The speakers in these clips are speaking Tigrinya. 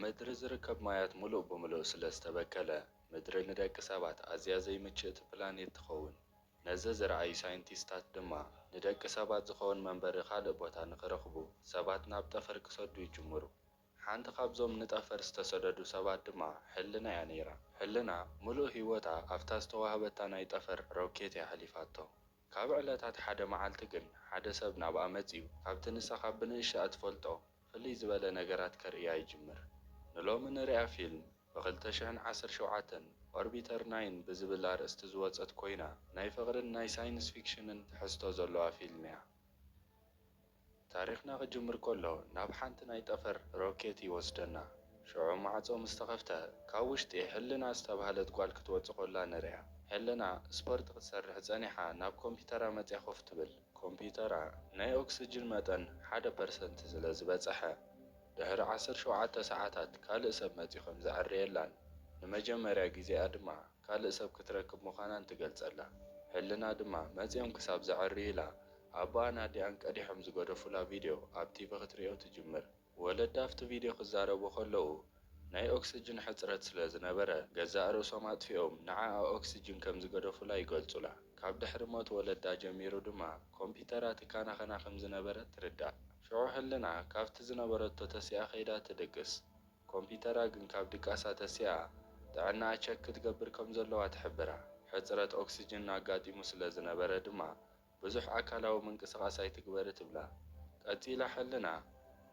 ምድሪ ዝርከብ ማያት ምሉእ ብምሉእ ስለ ዝተበከለ፣ ምድሪ ንደቂ ሰባት ኣዝያ ዘይምችእቲ ፕላኔት ትኸውን። ነዚ ዝረኣዩ ሳይንቲስታት ድማ፣ ንደቂ ሰባት ዝኸውን መንበሪ ካልእ ቦታ ንኽረኽቡ ሰባት ናብ ጠፈር ክሰዱ ይጅምሩ። ሓንቲ ካብዞም ንጠፈር ዝተሰደዱ ሰባት ድማ ሕልና እያ ነይራ። ሕልና ምሉእ ህይወታ ኣብታ ዝተዋህበታ ናይ ጠፈር ሮኬት እያ ኣሕሊፋቶ። ካብ ዕለታት ሓደ መዓልቲ ግን ሓደ ሰብ ናብኣ መጺኡ፣ ካብቲ ንሳ ካብ ብንእሽኣ ትፈልጦ ፍልይ ዝበለ ነገራት ከርእያ ይጅምር። ንሎሚ ንሪኣ ፊልም ብ ክልተ ሽሕን ዓሰርተ ሸውዓተን ኦርቢተር ናይን ብዝብል ኣርእስቲ ዝወጸት ኮይና፣ ናይ ፍቕርን ናይ ሳይንስ ፊክሽንን ትሕዝቶ ዘለዋ ፊልም እያ። ታሪኽና ክጅምር ከሎ ናብ ሓንቲ ናይ ጠፈር ሮኬት ይወስደና። ሽዑ ማዕጾ ምስ ተኸፍተ፣ ካብ ውሽጢ ሕልና ዝተባህለት ጓል ክትወጽእ ከላ ንሪኣ። ሕልና ስፖርት ክትሰርሕ ጸኒሓ ናብ ኮምፒተራ መጺኣ ኮፍ ትብል። ኮምፒተራ ናይ ኦክስጅን መጠን ሓደ ፐርሰንት ስለ ዝበጸሐ፣ ድሕሪ ዓሰርተ ሸውዓተ ሰዓታት ካልእ ሰብ መጺኡ ከም ዘዐርየላን ንመጀመርያ ግዜኣ ድማ ካልእ ሰብ ክትረክብ ምዃናን ትገልጸላ። ሕልና ድማ መጺኦም ክሳብ ዘዐርዩ ኢላ ኣቦኣን ኣዲኣን ቀዲሖም ዝገደፉላ ቪድዮ ኣብ ቲቪ ክትርእዮ ትጅምር። ወለዳ ኣብቲ ቪድዮ ክዛረቡ ከለዉ፣ ናይ ኦክስጅን ሕጽረት ስለ ዝነበረ፣ ገዛእ ርእሶም ኣጥፊኦም ንዓኣ ኦክስጅን ከም ዝገደፉላ ይገልጹላ። ካብ ድሕሪ ሞት ወለዳ ጀሚሩ ድማ ኮምፒተራ ትከናኸና ከም ዝነበረት ትርዳእ። ሽዑ ሕልና ካብቲ ዝነበረቶ ተሲኣ ከይዳ ትድቅስ። ኮምፒተራ ግን ካብ ድቃሳ ተሲኣ ጥዕናኣ ቸክ ክትገብር ከም ዘለዋ ትሕብራ። ሕጽረት ኦክስጅን ኣጋጢሙ ስለ ዝነበረ ድማ ብዙሕ ኣካላዊ ምንቅስቓስ ኣይትግበሪ ትብላ። ቀጺላ ሕልና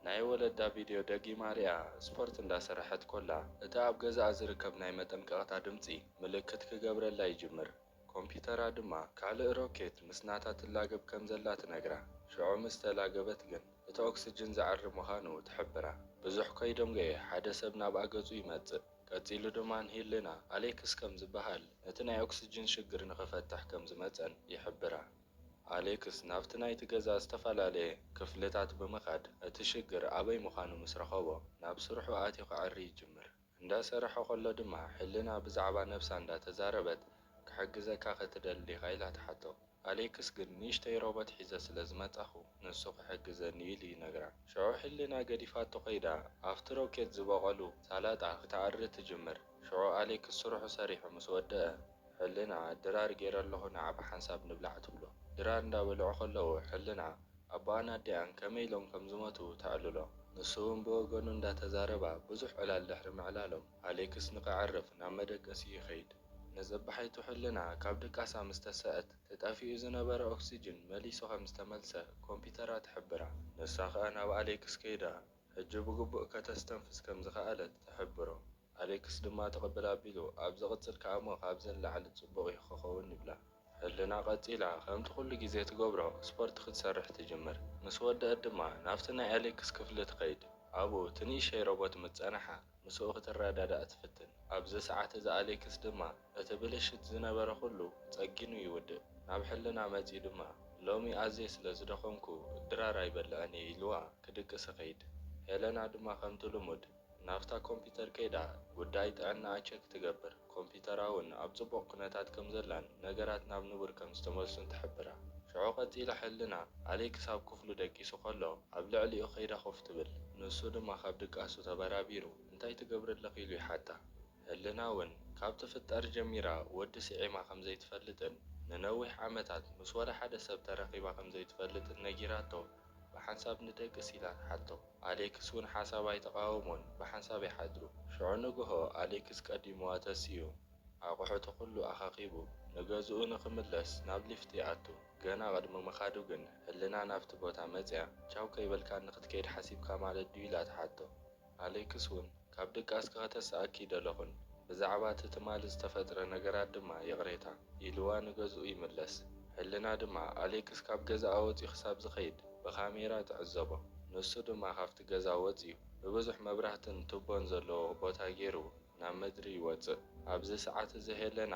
ናይ ወለዳ ቪድዮ ደጊማ ሪኣ ስፖርት እንዳሰረሐት ኮላ፣ እቲ ኣብ ገዛኣ ዝርከብ ናይ መጠንቀቕታ ድምጺ ምልክት ክገብረላ ይጅምር። ኮምፒተራ ድማ ካልእ ሮኬት ምስ ናታ ትላገብ ከም ዘላ ትነግራ። ሽዑ ምስ ተላገበት ግን እቲ ኦክስጅን ዝዓሪ ምዃኑ ትሕብራ። ብዙሕ ከይደንጎየ ሓደ ሰብ ናብኣ ገጹ ይመጽእ። ቀጺሉ ድማ ንሂልና ኣሌክስ ከም ዝበሃል ነቲ ናይ ኦክስጅን ሽግር ንኽፈትሕ ከም ዝመጸን ይሕብራ። ኣሌክስ ናብቲ ናይቲ ገዛ ዝተፈላለየ ክፍልታት ብምኻድ እቲ ሽግር ኣበይ ምዃኑ ምስ ረኸቦ ናብ ስርሑ ኣትዩ ከዐሪ ይጅምር። እንዳሰርሐ ከሎ ድማ ሕልና ብዛዕባ ነብሳ እንዳተዛረበት ክሕግዘካ ክትደሊ ዲኻ ኢላ ትሓቶ። ኣሌክስ ግን ንእሽተይ ሮቦት ሒዘ ስለ ዝመጻኹ ንሱ ክሕግዘኒ ኢሉ ይነግራ። ሽዑ ሕልና ገዲፋቶ ከይዳ ኣብቲ ሮኬት ዝበቐሉ ሳላጣ ክትኣሪ ትጅምር። ሽዑ ኣሌክስ ስርሑ ሰሪሑ ምስ ወደአ ሕልና ድራር ገይረ ኣለኹ ንዓ ብሓንሳብ ንብላዕ ትብሎ። ድራር እንዳበልዑ ከለዉ ሕልና ኣቦኣን ኣዲኣን ከመይ ኢሎም ከም ዝሞቱ ተዕልሎ። ንሱ እውን ብወገኑ እንዳተዛረባ ብዙሕ ዕላል ድሕሪ ምዕላሎም ኣሌክስ ንኸዕርፍ ናብ መደቀሲ ይኸይድ። ንጽባሒቱ ሕልና ካብ ድቃሳ ምስ ተሰእት፣ ተጣፊኡ ዝነበረ ኦክስጅን መሊሱ ከም ዝተመልሰ ኮምፒተራ ትሕብራ። ንሳ ኸኣ ናብ ኣሌክስ ከይዳ፣ ሕጂ ብግቡእ ከተስተንፍስ ከም ዝኸኣለት ትሕብሮ። ኣሌክስ ድማ ትቕብል ኣቢሉ፣ ኣብ ዝቕጽል ከኣ እሞ ካብዚ ንላዕሊ ጽቡቕ እዩ ክኸውን ይብላ። ሕልና ቀጺላ፣ ከምቲ ኩሉ ግዜ ትገብሮ ስፖርት ክትሰርሕ ትጅምር። ምስ ወደአት ድማ ናብቲ ናይ ኣሌክስ ክፍሊ ትኸይድ። ኣብኡ እቲ ንእሽተይ ሮቦት ምስ ጸንሓ፣ ምስኡ ክትረዳዳእ ትፍትን። ኣብዚ ሰዓት እዚ ኣሌክስ ድማ እቲ ብልሽት ዝነበረ ኩሉ ጸጊኑ ይውድእ። ናብ ሕልና መጺኡ ድማ፣ ሎሚ ኣዝየ ስለ ዝደኸምኩ ድራር ኣይበልዕን እየ ኢልዋ ክድቅስ ይኸይድ። ሄለና ድማ ከምቲ ልሙድ ናብታ ኮምፒተር ከይዳ ጉዳይ ጥዕናኣ ቸክ ትገብር። ኮምፒተራ እውን ኣብ ጽቡቕ ኩነታት ከም ዘላን ነገራት ናብ ንቡር ከም ዝተመልሱን ትሕብራ። ሽዑ ቀጺላ ሕልና ኣሌክስ ኣብ ክፍሉ ደቂሱ ከሎ ኣብ ልዕሊኡ ከይዳ ኮፍ ትብል። ንሱ ድማ ካብ ድቃሱ ተበራቢሩ እንታይ ትገብሪ ኣለኺ ኢሉ ይሓታ። ሕልና እውን ካብ ትፍጠር ጀሚራ ወዲ ስዒማ ከም ዘይትፈልጥን ንነዊሕ ዓመታት ምስ ወላ ሓደ ሰብ ተራኺባ ከም ዘይትፈልጥን ነጊራቶ ብሓንሳብ ንደቅስ ኢላ ትሓቶ። ኣሌክስ እውን ሓሳብ ኣይተቓወሞን ብሓንሳብ ይሓድሩ። ሽዑ ንግሆ ኣሌክስ ቀዲምዋ ተሲኡ ኣቑሑቱ ኩሉ ኣኻኺቡ ንገዝኡ ንኽምለስ ናብ ሊፍት ይኣቱ። ገና ቅድሚ ምኻዱ ግን ሕልና ናብቲ ቦታ መጺኣ ቻው ከይበልካኒ ክትከይድ ሓሲብካ ማለት ድዩ ኢላ ትሓቶ። ኣሌክስ እውን ካብ ድቃስኪ ከተስኣኪ ደለኹን፣ ብዛዕባ እቲ ትማሊ ዝተፈጥረ ነገራት ድማ ይቕሬታ ኢልዋ ንገዝኡ ይምለስ። ሕልና ድማ ኣሌክስ ካብ ገዛኣ ወጺኡ ክሳብ ዝኸይድ ብካሜራ ትዕዘቦ። ንሱ ድማ ካብቲ ገዛ ወጺኡ ብብዙሕ መብራህትን ቱቦን ዘለዎ ቦታ ገይሩ ናብ ምድሪ ይወጽእ። ኣብዚ ሰዓት እዚ ሄለና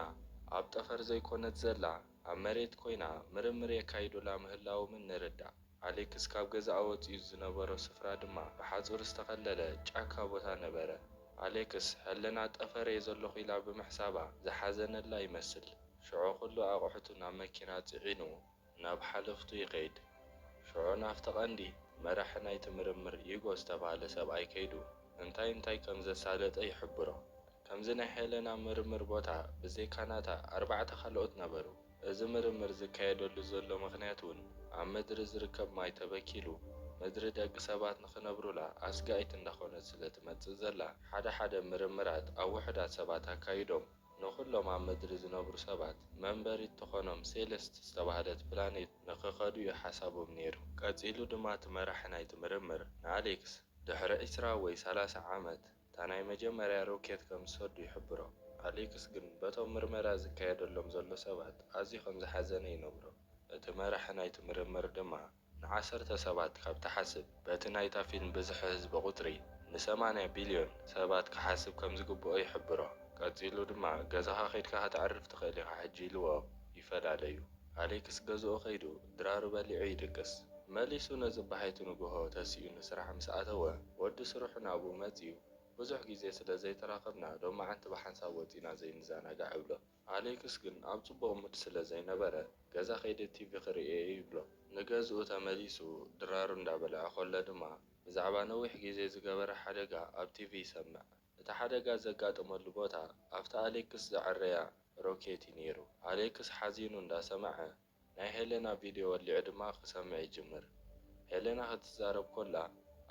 ኣብ ጠፈር ዘይኮነት ዘላ ኣብ መሬት ኮይና ምርምር የካይዱላ ምህላዎምን ንርዳእ። ኣሌክስ ካብ ገዛኣ ወጺኡ ዝነበሮ ስፍራ ድማ ብሓጹር ዝተኸለለ ጫካ ቦታ ነበረ። ኣሌክስ፣ ሕልና ጠፈር እየ ዘለኹ ኢላ ብምሕሳባ ዝሓዘነላ ይመስል። ሽዑ ኩሉ ኣቑሑቱ ናብ መኪና ጽዒኑ ናብ ሓለፍቱ ይኸይድ። ሽዑ ናብቲ ቀንዲ መራሒ ናይቲ ምርምር ዩጎ ዝተባህለ ሰብኣይ ከይዱ እንታይ እንታይ ከም ዘሳለጠ ይሕብሮ። ከምዚ ናይ ሄለና ምርምር ቦታ ብዘይካ ናታ ኣርባዕተ ካልኦት ነበሩ። እዚ ምርምር ዝካየደሉ ዘሎ ምኽንያት እውን ኣብ ምድሪ ዝርከብ ማይ ተበኪሉ ምድሪ ደቂ ሰባት ንኽነብሩላ ኣስጋኢት እንዳኾነት ስለ ትመጽእ ዘላ ሓደ ሓደ ምርምራት ኣብ ውሑዳት ሰባት ኣካይዶም ንኹሎም ኣብ ምድሪ ዝነብሩ ሰባት መንበሪት ትኾኖም ሴለስት ዝተባህለት ፕላኔት ንኽኸዱ እዩ ሓሳቦም ነይሩ። ቀጺሉ ድማ እቲ መራሒ ናይቲ ምርምር ንኣሌክስ ድሕሪ ዒስራ ወይ ሰላሳ ዓመት እታ ናይ መጀመርያ ሮኬት ከም ዝሰዱ ይሕብሮ። ኣሌክስ ግን በቶም ምርመራ ዝካየደሎም ዘሎ ሰባት ኣዝዩ ከም ዝሓዘነ ይነግሮ። እቲ መራሒ ናይቲ ምርምር ድማ ንዓሰርተ ሰባት ካብ ትሓስብ በቲ ናይታ ፊልም ብዝሒ ህዝቢ ቁጽሪ ንሰማንያ ቢልዮን ሰባት ክሓስብ ከም ዝግብኦ ይሕብሮ። ቀጺሉ ድማ ገዛኻ ኬድካ ከተዕርፍ ትኽእል ኢኻ ሕጂ ኢልዎ ይፈላለዩ። ኣሌክስ ገዝኡ ከይዱ ድራሩ በሊዑ ይድቅስ። መሊሱ ነጽባሒቱ ንግሆ ተሲኡ ንስራሕ ምስ ኣተወ ወዲ ስርሑ ናብኡ መጺኡ ብዙሕ ግዜ ስለ ዘይተራኸብና ሎማዓንቲ ብሓንሳብ ወጺና ዘይንዘናጋዕ እብሎ። ኣሌክስ ግን ኣብ ጽቡቕ ሙድ ስለ ዘይነበረ ገዛ ከይደ ቲቪ ክርእየ እየ ይብሎ። ንገዝኡ ተመሊሱ ድራሩ እንዳበልዐ ከሎ ድማ ብዛዕባ ነዊሕ ግዜ ዝገበረ ሓደጋ ኣብ ቲቪ ይሰምዕ። እቲ ሓደጋ ዘጋጠመሉ ቦታ ኣብቲ ኣሌክስ ዘዐረያ ሮኬት እዩ ነይሩ። ኣሌክስ ሓዚኑ እንዳሰምዐ ናይ ሄለና ቪድዮ ወሊዑ ድማ ክሰምዕ ይጅምር። ሄለና ክትዛረብ ኮላ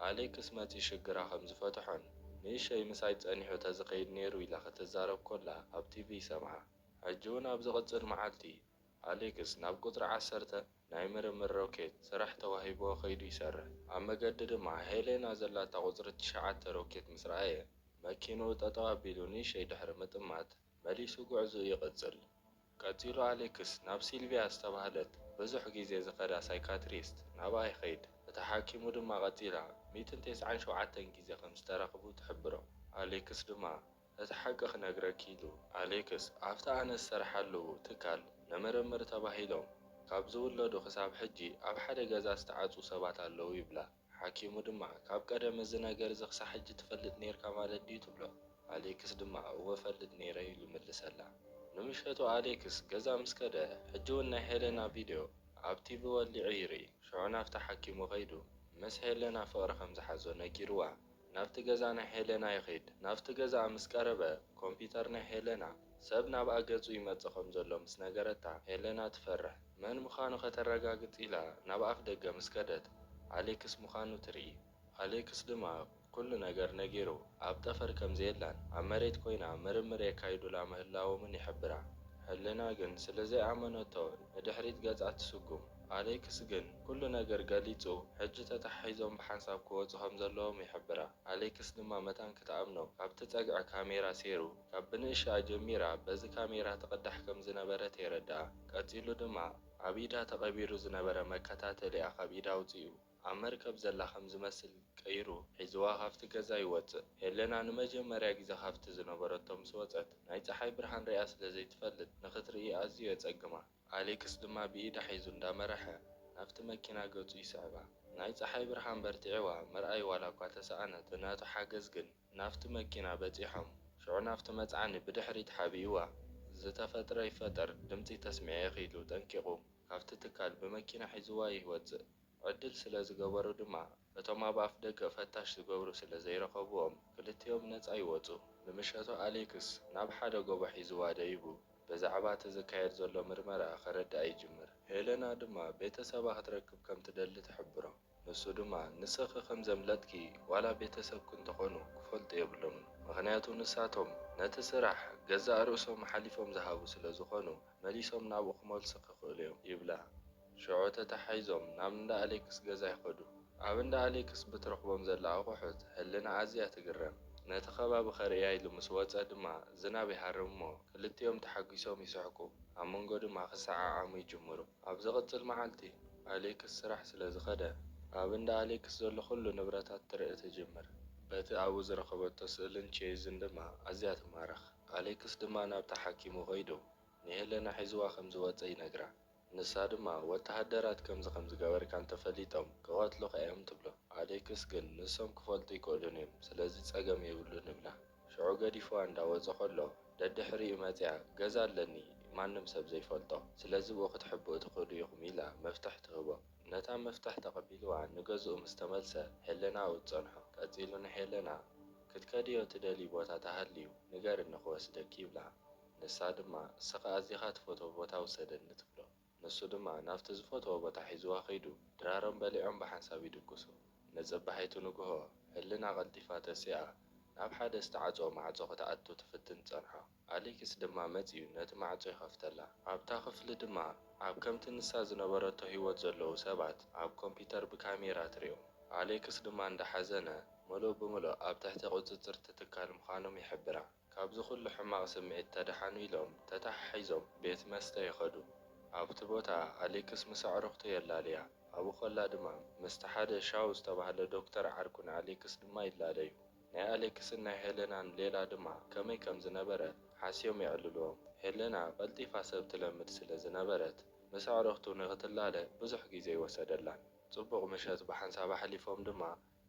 ኣሌክስ መጺኡ ሽግራ ከም ዝፈትሖን ንእሸይ ምሳይ ጸኒሑ ተዝኸይድ ነይሩ ኢላ ክትዛረብ ኮላ ኣብ ቲቪ ይሰምዓ። ሕጂ እውን ኣብ ዝቕጽል መዓልቲ ኣሌክስ ናብ ቁጽሪ ዓሰርተ ናይ ምርምር ሮኬት ስራሕ ተዋሂብዎ ከይዱ ይሰርሕ። ኣብ መገዲ ድማ ሄሌና ዘላታ ቁጽሪ ትሽዓተ ሮኬት ምስ ረኣየ መኪንኡ ጠጠው ኣቢሉ ንእሸይ ድሕሪ ምጥማት መሊሱ ጉዕዞኡ ይቕጽል። ቀጺሉ ኣሌክስ ናብ ሲልቪያ ዝተባህለት ብዙሕ ግዜ ዝኸዳ ሳይካትሪስት ናብኣ ይኸይድ። እታ ሓኪሙ ድማ ቀጺላ ሚእትን ተስዓን ሸውዓተን ግዜ ከም ዝተራኸቡ ትሕብሮ። ኣሌክስ ድማ እቲ ሓቂ ክነግረኪ ኢሉ። ኣሌክስ ኣብቲ ኣነ ዝሰርሓሉ ትካል ንምርምር ተባሂሎም ካብ ዝውለዱ ክሳብ ሕጂ ኣብ ሓደ ገዛ ዝተዓጽዉ ሰባት ኣለዉ ይብላ። ሓኪሙ ድማ ካብ ቀደም እዚ ነገር እዚ ክሳብ ሕጂ ትፈልጥ ነይርካ ማለት ድዩ ትብሎ። ኣሌክስ ድማ እወ እፈልጥ ነይረ ኢሉ ይምልሰላ። ንምሸቱ ኣሌክስ ገዛ ምስ ከደ ሕጂ እውን ናይ ሄለና ቪድዮ ኣብ ቲቪ ወሊዑ ይርኢ። ሽዑ ናብቲ ሓኪሙ ከይዱ ምስ ሄለና ፍቕሪ ከም ዝሓዞ ነጊርዋ። ናብቲ ገዛ ናይ ሄለና ይኸይድ። ናብቲ ገዛኣ ምስ ቀረበ ኮምፒተር ናይ ሄለና ሰብ ናብኣ ገጹ ይመጽእ ከም ዘሎ ምስ ነገረታ ሄለና ትፈርሕ። መን ምዃኑ ከተረጋግጽ ኢላ ናብ ኣፍ ደገ ምስ ከደት ኣሌክስ ምዃኑ ትርኢ። ኣሌክስ ድማ ኩሉ ነገር ነጊሩ ኣብ ጠፈር ከም ዘየላን ኣብ መሬት ኮይና ምርምር የካይዱላ ምህላዎምን ይሕብራ። ሄለና ግን ስለ ዘይኣመነቶ ንድሕሪት ገጻ ትስጉም። ኣሌክስ ግን ኩሉ ነገር ገሊጹ ሕጂ ተተሓሒዞም ብሓንሳብ ክወጹ ከም ዘለዎም ይሕብራ። ኣሌክስ ድማ መታን ክትኣምኖ ካብቲ ጸግዒ ካሜራ ሴሩ ካብ ብንእሽኣ ጀሚራ በዚ ካሜራ ትቕዳሕ ከም ዝነበረት የረድኣ። ቀጺሉ ድማ ኣብ ኢዳ ተቐቢሩ ዝነበረ መከታተሊኣ ካብ ኢዳ ኣውጺኡ ኣብ መርከብ ዘላ ከም ዝመስል ቀይሩ ሒዝዋ ካብቲ ገዛ ይወጽእ። ሄለና ንመጀመርያ ግዜ ካብቲ ዝነበረቶ ምስ ወጸት ናይ ጸሓይ ብርሃን ሪኣ ስለ ዘይትፈልጥ ንኽትርኢ ኣዝዩ የጸግማ። ኣሌክስ ድማ ብኢዳ ሒዙ እንዳመረሐ ናብቲ መኪና ገጹ ይስዕባ። ናይ ጸሓይ ብርሃን በርቲዕዋ ምርኣይ ዋላ እኳ ተሰኣነት ብናቱ ሓገዝ ግን ናብቲ መኪና በጺሖም። ሽዑ ናብቲ መጽዓኒ ብድሕሪት ሓቢእዋ ዝተፈጥረ ይፈጠር ድምጺ ተስምዒ ኢኺ ኢሉ ጠንቂቑ ካብቲ ትካል ብመኪና ሒዝዋ ይወጽእ። ዕድል ስለ ዝገበሩ ድማ እቶም ኣብ ኣፍ ደገ ፈታሽ ዝገብሩ ስለ ዘይረኸብዎም ክልቲኦም ነጻ ይወጹ። ንምሸቱ ኣሌክስ ናብ ሓደ ጎቦ ሒዝዋ ደይቡ ብዛዕባ እቲ ዝካየድ ዘሎ ምርመራ ከረድኣ ይጅምር። ሄለና ድማ ቤተሰባ ክትረክብ ከም ትደሊ ትሕብሮ። ንሱ ድማ ንስኺ ከም ዘምለጥኪ ዋላ ቤተሰብኪ እንተኾኑ ክፈልጡ የብሎምን። ምኽንያቱ ንሳቶም ነቲ ስራሕ ገዛእ ርእሶም ሓሊፎም ዝሃቡ ስለ ዝኾኑ መሊሶም ናብኡ ክመልሱ ክኽእሉ እዮም ይብላ። ሽዑ ተተሓሒዞም ናብ እንዳ ኣሌክስ ገዛ ይኸዱ። ኣብ እንዳ ኣሌክስ ብትረኽቦም ዘላ ኣቑሑት ሄለና ኣዝያ ትግረም። ነቲ ከባቢ ከርእያ ኢሉ ምስ ወጸ ድማ ዝናብ ይሃርም እሞ ክልቲኦም ተሓጒሶም ይስሕቁ። ኣብ መንጎ ድማ ክሰዓዓሙ ይጅምሩ። ኣብ ዝቕጽል መዓልቲ ኣሌክስ ስራሕ ስለ ዝኸደ ኣብ እንዳ ኣሌክስ ዘሎ ኩሉ ንብረታት ትርኢ ትጅምር። በቲ ኣብኡ ዝረኸበቶ ስእልን ቼዝን ድማ ኣዝያ ትማረኽ። ኣሌክስ ድማ ናብታ ሓኪሙ ከይዱ ንሄለና ሒዝዋ ከም ዝወጸ ይነግራ። ንሳ ድማ ወተሃደራት ከምዚ ከም ዝገበርካ እንተፈሊጦም ክቐትሉኻ እዮም ትብሎ። ኣሌክስ ግን ንሶም ክፈልጡ ኣይክእሉን እዮም፣ ስለዚ ጸገም የብሉን ይብላ። ሽዑ ገዲፍዋ እንዳወጸ ከሎ ደድሕሪኡ መጺኣ ገዛ ኣለኒ ማንም ሰብ ዘይፈልጦ፣ ስለዚ ብኡ ክትሕብኡ ትኽእሉ ኢኹም ኢላ መፍትሕ ትህቦ። ነታ መፍትሕ ተቐቢልዋ ንገዝኡ ምስ ተመልሰ ሄለና ኣብኡ ትጸንሖ። ቀጺሉ ንሄለና ክትከድዮ ትደልዪ ቦታ ተሃልዩ ንገርኒ ክወስደኪ ይብላ። ንሳ ድማ እስኻ ኣዚኻ ትፈትዎ ቦታ ውሰደኒ ትብሎ። ንሱ ድማ ናብቲ ዝፈትዎ ቦታ ሒዝዋ ከይዱ ድራሮም በሊዖም ብሓንሳብ ይድግሱ። ንጽባሒቱ ንግሆ ህልና ቀልጢፋ ተሲኣ ናብ ሓደ ዝተዓጽወ ማዕጾ ክትኣቱ ትፍትን ትጸንሖ። ኣሌክስ ድማ መጺኡ ነቲ ማዕጾ ይኸፍተላ። ኣብታ ክፍሊ ድማ ኣብ ከምቲ ንሳ ዝነበረቶ ህይወት ዘለዉ ሰባት ኣብ ኮምፒተር ብካሜራ ትሪኦም። ኣሌክስ ድማ እንዳሓዘነ ምሉእ ብምሉእ ኣብ ትሕቲ ቁጽጽር እቲ ትካል ምዃኖም ይሕብራ። ካብዚ ኩሉ ሕማቕ ስምዒት ተደሓኑ ኢሎም ተተሓሒዞም ቤት መስተ ይኸዱ። ኣብቲ ቦታ ኣሌክስ ምስ ኣዕሩኽቱ የላልያ። ኣብኡ ከላ ድማ ምስቲ ሓደ ሻው ዝተባህለ ዶክተር ዓርኩ ንኣሌክስ ድማ ይላለዩ። ናይ ኣሌክስን ናይ ሄለናን ሌላ ድማ ከመይ ከም ዝነበረ ሓስዮም የዕልልዎም። ሄለና ቀልጢፋ ሰብ ትለምድ ስለ ዝነበረት ምስ ኣዕሩኽቱ ንኽትላለ ብዙሕ ግዜ ኣይወሰደላን። ጽቡቕ ምሸት ብሓንሳብ ኣሕሊፎም ድማ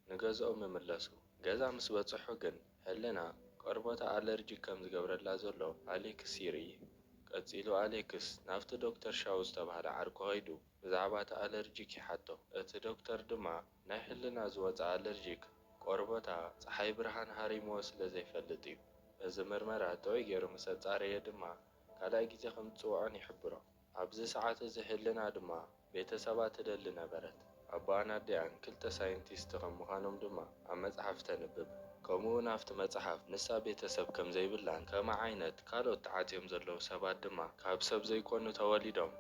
ንገዝኦም ይምለሱ። ገዛ ምስ በጽሑ ግን ሄለና ቆርበታ ኣለርጂክ ከም ዝገብረላ ዘሎ ኣሌክስ ይርኢ። ቀጺሉ ኣሌክስ ናብቲ ዶክተር ሻው ዝተባህለ ዓርኩ ከይዱ ብዛዕባ እቲ ኣለርጂክ ይሓቶ። እቲ ዶክተር ድማ ናይ ህልና ዝወጸ ኣለርጂክ ቆርበታ ጸሓይ ብርሃን ሃሪምዎ ስለ ዘይፈልጥ እዩ። እዚ ምርመራ ጥዑይ ገይሩ ምስ ኣጻረየ ድማ ካልኣይ ግዜ ከም ዝጽውዖን ይሕብሮ። ኣብዚ ሰዓት እዚ ህልና ድማ ቤተሰባ ትደሊ ነበረት። ኣቦኣን ኣዲኣን ክልተ ሳይንቲስት ከም ምዃኖም ድማ ኣብ መጽሓፍ ተንብብ። ከምኡ እውን ኣብቲ መጽሓፍ ንሳ ቤተሰብ ከም ዘይብላን ከማ ዓይነት ካልኦት ተዓጽዮም ዘለዉ ሰባት ድማ ካብ ሰብ ዘይኮኑ ተወሊዶም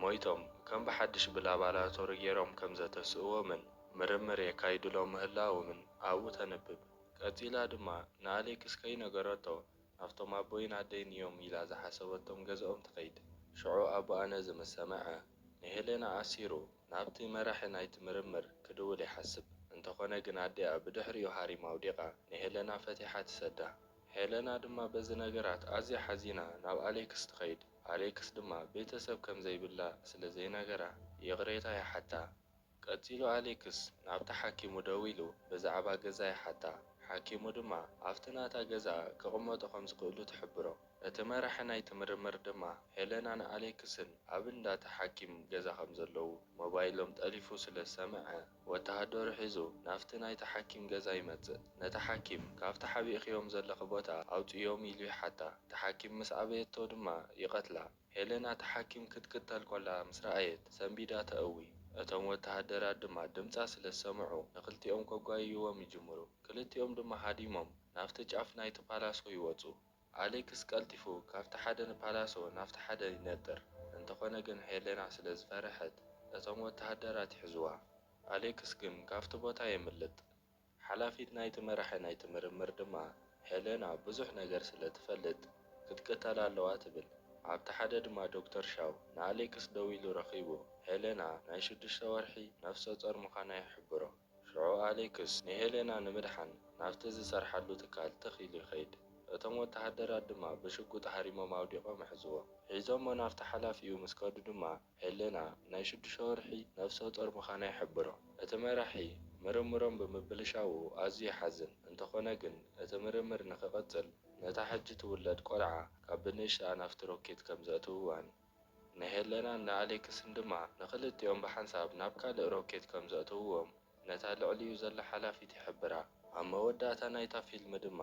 ሞይቶም ከም ብሓድሽ ብላባራቶሪ ገይሮም ከም ዘተስእዎምን ምርምር የካይዱሎም ምህላዎምን ኣብኡ ተንብብ። ቀጺላ ድማ ንኣሌክስ ከይነገረቶ ናብቶም ኣቦይን ኣደይን እዮም ኢላ ዝሓሰበቶም ገዝኦም ትኸይድ። ሽዑ ኣቦኣ ነዚ ምስ ሰምዐ ንሄለና ኣሲሩ ናብቲ መራሒ ናይቲ ምርምር ክድውል ይሓስብ። እንተኾነ ግን ኣዲኣ ብድሕሪኡ ሃሪማ ኣውዲቓ ንሄለና ፈቲሓ ትሰዳ። ሄለና ድማ በዚ ነገራት ኣዝያ ሓዚና ናብ ኣሌክስ ትኸይድ። ኣሌክስ ድማ ቤተሰብ ከም ዘይብላ ስለ ዘይነገራ ይቕሬታ ይሓታ። ቀጺሉ ኣሌክስ ናብቲ ሓኪሙ ደዊሉ ብዛዕባ ገዛ ይሓታ። ሓኪሙ ድማ ኣብቲ ናታ ገዛ ክቕመጡ ከም ዝኽእሉ ትሕብሮ። እቲ መራሒ ናይቲ ምርምር ድማ ሄለናን ኣሌክስን ኣብ እንዳ እቲ ሓኪም ገዛ ከም ዘለዉ ሞባይሎም ጠሊፉ ስለ ዝሰምዐ ወተሃደሩ ሒዙ ናብቲ ናይቲ ሓኪም ገዛ ይመጽእ። ነቲ ሓኪም ካብቲ ሓቢእክዮም ዘለኺ ቦታ ኣውጽእዮም ኢሉ ይሓታ። እቲ ሓኪም ምስ ኣበየቶ ድማ ይቐትላ። ሄለና እቲ ሓኪም ክትቅተል ኮላ ምስ ረኣየት ሰንቢዳ ተእዊ። እቶም ወተሃደራት ድማ ድምጻ ስለ ዝሰምዑ ንክልቲኦም ከጓይይዎም ይጅምሩ። ክልቲኦም ድማ ሃዲሞም ናብቲ ጫፍ ናይቲ ፓላሶ ይወጹ። ኣሌክስ ቀልጢፉ ካብቲ ሓደ ንፓላሶ ናብቲ ሓደ ይነጥር። እንተኾነ ግን ሄለና ስለ ዝፈርሐት እቶም ወተሃደራት ይሕዝዋ። ኣሌክስ ግን ካብቲ ቦታ የምልጥ። ሓላፊት ናይቲ መራሒ ናይቲ ምርምር ድማ ሄለና ብዙሕ ነገር ስለ ትፈልጥ ክትቅተል ኣለዋ ትብል። ኣብቲ ሓደ ድማ ዶክተር ሻው ንኣሌክስ ደዊሉ ረኺቡ ሄለና ናይ ሽዱሽተ ወርሒ ነፍሰ ጾር ምዃና ይሕብሮ። ሽዑ ኣሌክስ ንሄለና ንምድሓን ናብቲ ዝሰርሓሉ ትካል ትኽ ኢሉ ይኸይድ። እቶም ወተሃደራት ድማ ብሽጉጥ ሃሪሞም ኣውዲቖም ይሕዝዎ። ሒዞሞ ናብቲ ሓላፊኡ ምስ ከዱ ድማ ሄለና ናይ ሽዱሽተ ወርሒ ነፍሰ ጦር ምዃና ይሕብሮ። እቲ መራሒ ምርምሮም ብምብልሻዉ ኣዝዩ ይሓዝን፣ እንተኾነ ግን እቲ ምርምር ንኽቕጽል ነታ ሕጂ ትውለድ ቆልዓ ካብ ብንእሽተኣ ናብቲ ሮኬት ከም ዘእትውዋን ንሄለናን ንኣሌክስን ድማ ንኽልቲኦም ብሓንሳብ ናብ ካልእ ሮኬት ከም ዘእትውዎም ነታ ልዕሊኡ ዘላ ሓላፊት ይሕብራ። ኣብ መወዳእታ ናይታ ፊልም ድማ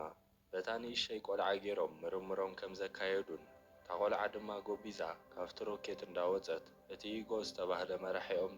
በታ ንእሽተይ ቆልዓ ገይሮም ምርምሮም ከም ዘካየዱን እታ ቆልዓ ድማ ጎቢዛ ካብቲ ሮኬት እንዳወጸት እቲ ኢጎ ዝተባህለ መራሒኦም